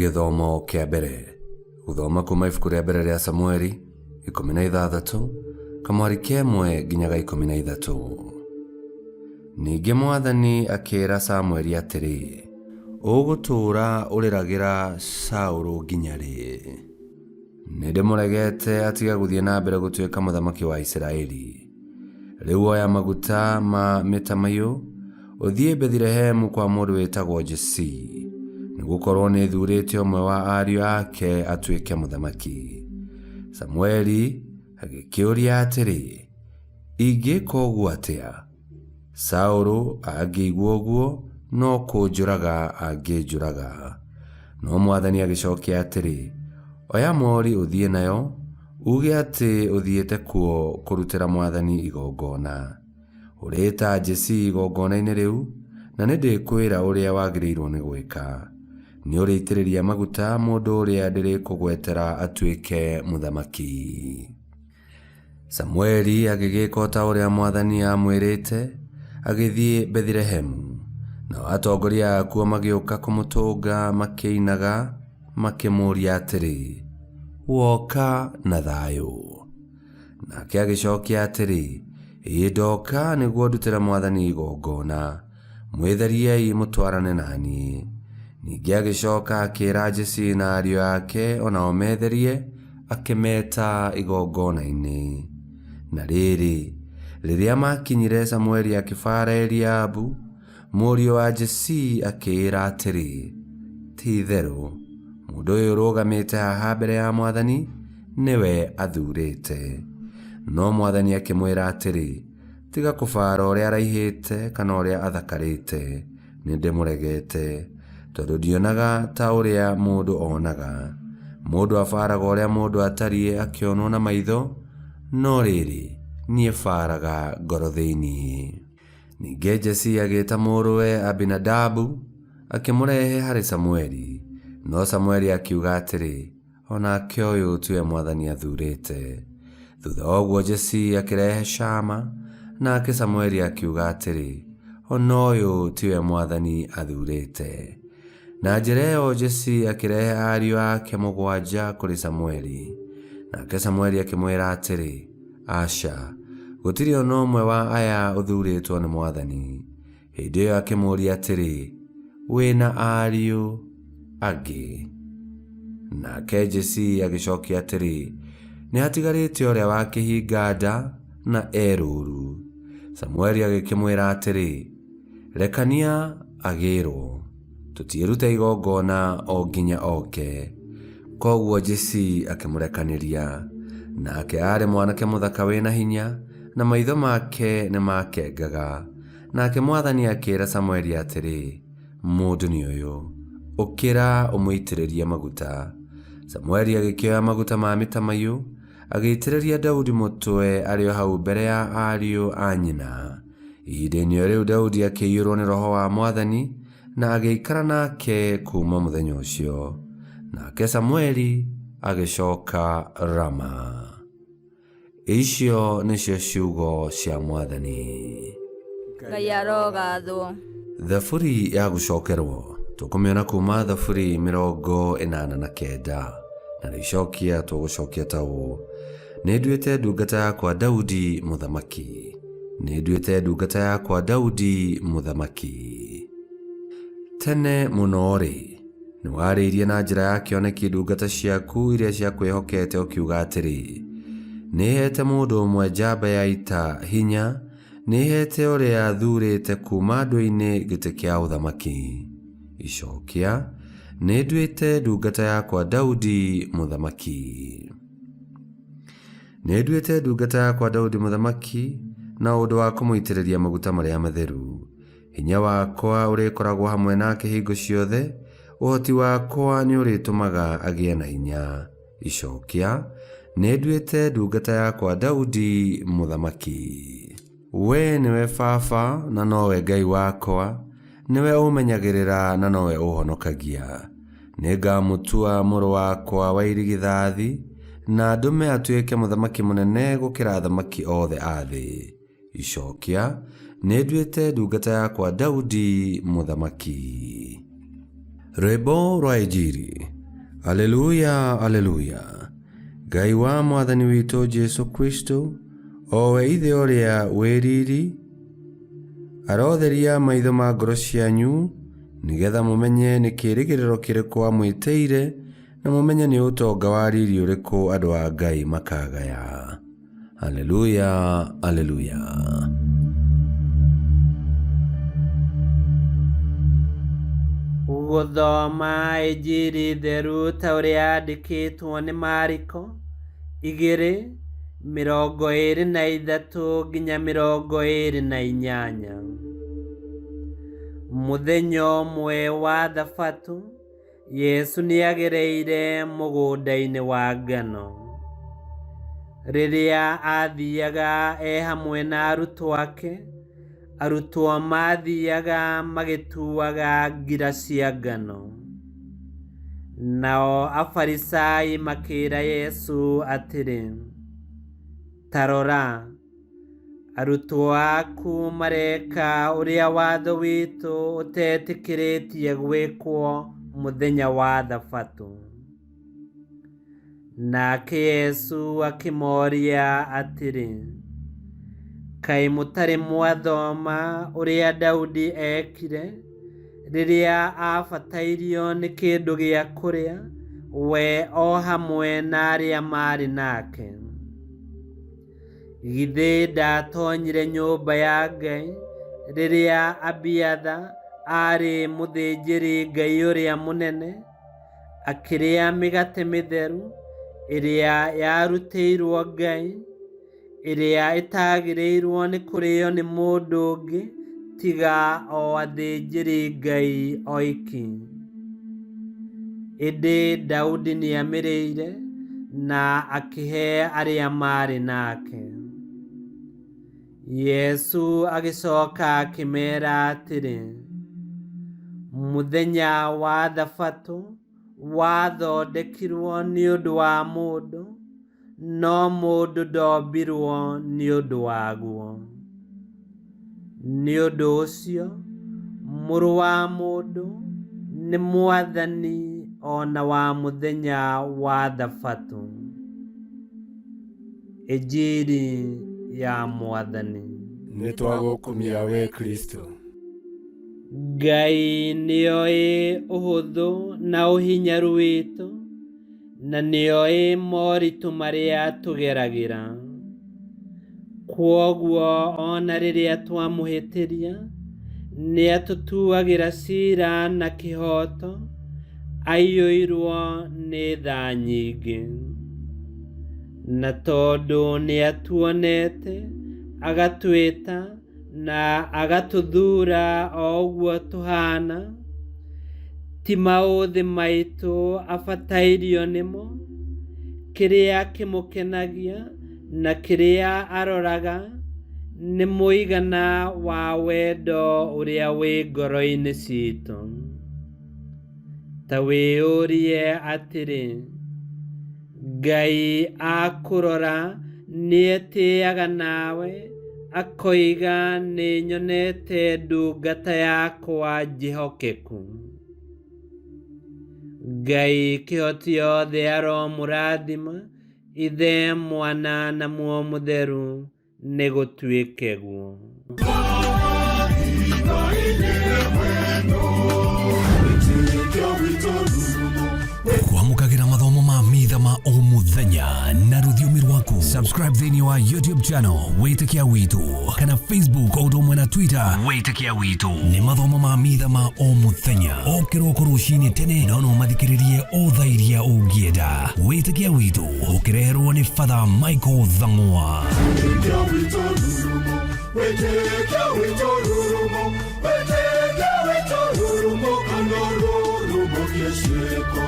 Gĩthomo kĩa mbere gũthoma kuma ibuku rĩa mbere rĩa Samueli 16 kamwari ka ĩmwe nginya ga 13. Ningĩ Mwathani akĩĩra Samueli atĩrĩ, Ũgũtũũra ũrĩragĩra Saũlũ nginya rĩ? Nĩndĩmũregete atige gũthiĩ na mbere gũtuĩka mũthamaki wa Isiraeli. Rĩu oya maguta ma mĩtamaiyũ, ũthiĩ Bethilehemu kwa mũndũ wĩtagwo Jesii, nĩgũkorwo nĩthuurĩte ũmwe wa ariũ ake atuĩke mũthamaki. Samũeli agĩkĩũria atĩrĩ, Ingĩĩka ũguo atĩa? Saũlũ angĩigua ũguo, no kũnjũraga angĩnjũraga. No mwathani agĩcokia atĩrĩ, Oya moori ũthiĩ nayo, uuge atĩ ũthiĩte kuo kũrutĩra mwathani igongona. Ũrĩĩta Jesii igongona-inĩ rĩu, na nĩndĩkwĩra ũrĩa wagĩrĩirwo nĩ gwĩka. Nĩũrĩitĩrĩria maguta mũndũ ũrĩa ndĩrĩkũgwetera atuĩke mũthamaki. Samueli agĩgĩka o ta ũrĩa mwathani aamwĩrĩte, agĩthiĩ Bethilehemu. Nao atongoria akuo magĩũka kũmũtũnga makĩinaga, makĩmũũria atĩrĩ, Woka na thayũ? Nake agĩcokia atĩrĩ, Ĩĩ ndoka nĩguo ndutĩre mwathani igongona. Mwĩtheriei mũtwarane na niĩ. Ningĩ agĩcoka akĩĩra Jesii na ariũ ake o nao metherie, akĩmeta igongona-inĩ. Na rĩrĩ, rĩrĩa maakinyire, Samueli akĩbaara Eliabu, mũriũ wa Jesii, akĩĩra atĩrĩ, Ti-itherũ, mũndũ ũyũ ũrũgamĩte haha mbere ya mwathani nĩwe athuurĩte. No mwathani akĩmwĩra atĩrĩ, Tiga kũbaara ũrĩa araihĩte kana ũrĩa athakarĩte, nĩndĩmũregete, tondũ ndionaga ta ũrĩa mũndũ onaga. Mũndũ abaaraga ũrĩa mũndũ atariĩ akĩonwo na maitho, no rĩrĩ, niĩ baaraga ngoro thĩinĩ. Ningĩ Jesii agĩĩta mũrũwe Abinadabu, akĩmũrehe harĩ Samueli. No Samueli akiuga atĩrĩ, O nake ũyũ tiwe mwathani athuurĩte. Thutha wa ũguo Jesii akĩrehe Shama, nake Samueli akiuga atĩrĩ, O na ũyũ tiwe mwathani athuurĩte. Na njĩra ĩyo Jesii akĩrehe ariũ ake mũgwanja kũrĩ Samueli. Nake Samueli akĩmwĩra atĩrĩ, Aca, gũtirĩ o na ũmwe wa aya ũthuurĩtwo nĩ mwathani. Hĩndĩ ĩyo akĩmũũria atĩrĩ, Wĩ na ariũ angĩ? Nake Jesii agĩcokia atĩrĩ, Nĩ hatigarĩte ũrĩa wa kĩhinga nda na e rũũru. Samueli agĩkĩmwĩra atĩrĩ, Rekania agĩrwo, tũtiĩrute igongona o nginya oke. Kwoguo Jesii akĩmũrekanĩria. Nake aarĩ mwanake mũthaka wĩ na hinya, na maitho make nĩmakengaga. Nake mwathani akĩĩra Samueli atĩrĩ, Mũndũ nĩ ũyũ, ũkĩra ũmũitĩrĩrie maguta. Samueli agĩkĩoya maguta ma mĩtamaiyũ, agĩitĩrĩria Daudi mũtwe arĩ o hau mbere ya ariũ a nyina. Ihinda-inĩ o rĩu Daudi akĩiyũrwo nĩ roho wa mwathani, na agĩikara nake kuuma mũthenya ũcio. Nake Samueli agĩcoka Rama. Icio nĩcio ciugo cia Mwathani. Ngai arogathwo. Thaburi ya gũcokerwo tũkũmĩona kuma Thaburi 89 na rĩcokia tũgũcokia ta ũũ: Nĩnduĩte ndungata yakwa Daudi mũthamaki, nĩnduĩte ndungata yakwa Daudi mũthamaki. Tene mũno-rĩ, Nĩwarĩirie na njĩra ya kĩoneki ndungata ciaku iria ciakwĩhokete ũkiuga atĩrĩ, 'Nĩheete mũndũ ũmwe njamba ya ita hinya, nĩheete ũrĩa thuurĩte kuuma andũ-inĩ gĩtĩ kĩa ũthamaki. Icokia, Nĩnduĩte ndungata yakwa Daudi mũthamaki. Nĩnduĩte ndungata yakwa Daudi mũthamaki na ũndũ wa kũmũitĩrĩria maguta marĩa matheru. Hinya wakwa ũrĩkoragwo hamwe nake hingo ciothe, ũhoti wakwa nĩũrĩtũmaga agĩe na hinya. Icokia, Nĩnduĩte ndungata yakwa Daudi mũthamaki. Wee nĩwe baba na nowe Ngai wakwa, nĩwe ũmenyagĩrĩra na nowe ũhonokagia. Nĩngamũtua mũrũ wakwa wa irigithathi, na ndũme atuĩke mũthamaki mũnene gũkĩra athamaki othe a thĩ. Icokia, Nĩnduĩte ndungata yakwa Daudi mũthamaki. Rwĩmbo rwa Injiri. Aleluya, aleluya. Ngai wa Mwathani witũ Jesu Kristo, o we Ithe ũrĩa wĩ riri, arotheria maitho ma ngoro cianyu, nĩgetha mũmenye nĩ kĩĩrĩgĩrĩro kĩrĩkũ amwĩtĩire, na mũmenye nĩ ũtonga wa riri ũrĩkũ andũ a Ngai makagaya. Aleluya, aleluya. Gũthoma Injiri theru ta ũrĩa yandĩkĩtwo nĩ Mariko 2:23-28. Mũthenya ũmwe wa Thabatũ, Yesu nĩagereire mũgũnda-inĩ wa ngano. Rĩrĩa aathiaga e hamwe na arutwo ake, arutwo maathiaga magĩtuaga ngira cia ngano. Nao Afarisai makĩĩra Yesu atĩrĩ, Ta rora, arutwo aku mareka ũrĩa watho witũ ũtetĩkĩrĩtie gwĩkwo mũthenya wa Thabatũ. Nake Yesu akĩmoria atĩrĩ, Kaĩ mũtarĩ mwathoma ũrĩa Daudi eekire rĩrĩa aabatairio nĩ kĩndũ gĩa kũrĩa, we o hamwe na arĩa maarĩ nake? Githĩ ndaatonyire nyũmba ya Ngai rĩrĩa Abiatha aarĩ mũthĩnjĩri-Ngai ũrĩa mũnene, akĩrĩa mĩgate mĩtheru ĩrĩa yarutĩirwo Ngai, ĩrĩa ĩtaagĩrĩirwo nĩ kũrĩo nĩ mũndũ ũngĩ tiga o athĩnjĩri-Ngai oiki? Ĩndĩ Daudi nĩamĩrĩire na akĩhe arĩa maarĩ nake. Yesu agĩcoka akĩmeera atĩrĩ, Mũthenya wa Thabatũ wathondekirwo nĩ ũndũ wa mũndũ, no mũndũ ndombirwo nĩ ũndũ waguo. Nĩ ũndũ ũcio, Mũrũ wa Mũndũ nĩ Mwathani o na wa mũthenya wa Thabatũ. Injiri ya Mwathani. Nĩ twagũkumia we Kristo. Ngai nĩoĩ ũhũthũ na ũhinyaru witũ, na nĩoĩ moritũ marĩa tũgeragĩra. Kwoguo o na rĩrĩa twamũhĩtĩria, nĩatũtuagĩra ciira na kĩhooto, aiyũirwo nĩ tha nyingĩ. Na tondũ nĩatuonete, agatwĩta na agatũthuura o ũguo tũhaana, ti maũthĩ maitũ abatairio nĩmo, kĩrĩa kĩmũkenagia na kĩrĩa aroraga nĩ mũigana wa wendo ũrĩa wĩ ngoro-inĩ citũ. Ta wĩyũrie atĩrĩ, Ngai akũrora nĩetĩaga nawe, akoiga nĩnyonete ndungata yakwa njĩhokeku. Ngai kĩhoti yothe aromũrathima, Ithe, Mwana na Muoyo Mũtheru, nĩgũtuĩke guo. Kwamũkagĩra mathomo ma mitha ma o mũthenya na rũthiomi rwaku. Subscribe thĩinĩ wa YouTube channel Wĩtĩkia Witũ kana Facebook o ũndũ ũmwe na Twitter Wĩtĩkia Witũ. Nĩ mathomo ma mitha ma o mũthenya o kĩroko rũcinĩ tene, no no mathikĩrĩrie o thaa iria ũngĩenda. Wĩtĩkia Witũ ũkĩreherwo nĩ Father Michael Thang'wa. Wĩtĩkia witũ rurumo, wĩtĩkia witũ rurumo, kana rurumo kĩciĩko.